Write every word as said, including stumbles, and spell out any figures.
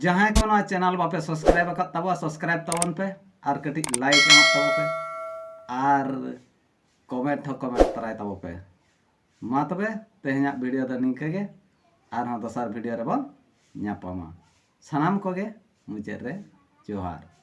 ᱡᱟᱦᱟᱸᱭ ᱠᱚ ᱱᱚᱣᱟ ᱪᱮᱱᱮᱞ ᱵᱟᱯᱮ ᱥᱟᱵᱥᱠᱨᱟᱭᱤᱵ ᱟᱠᱟᱫ ᱛᱟᱵᱚᱣᱟ, ᱥᱟᱵᱥᱠᱨᱟᱭᱤᱵ ᱛᱟᱵᱚᱱ ᱯᱮ ᱟᱨ ᱠᱟᱹᱴᱤᱡ ᱞᱟᱭᱤᱠ ᱮᱢᱟᱜ ᱛᱟᱵᱚ ᱯᱮ ᱟᱨ ᱠᱚᱢᱮᱱᱴ ᱦᱚᱸ ᱠᱚᱢᱮᱱᱴ ᱛᱟᱨᱟᱭ ᱛᱟᱵᱚ ᱯᱮ᱾ ᱢᱟ ᱛᱚᱵᱮ, ᱛᱮᱦᱮᱧᱟᱜ ᱵᱷᱤᱰᱤᱭᱳ ᱫᱚ ᱱᱤᱝᱠᱟᱹ ᱜᱮ, ᱟᱨᱦᱚᱸ ᱫᱚᱥᱟᱨ ᱵᱷᱤᱰᱤᱭᱳ ᱨᱮᱵᱚᱱ ᱧᱟᱯᱟᱢᱟ᱾ ᱥᱟᱱᱟᱢ ᱠᱚᱜᱮ ᱢᱩᱪᱟᱹᱫ ᱨᱮ ᱡᱚᱦᱟᱨ᱾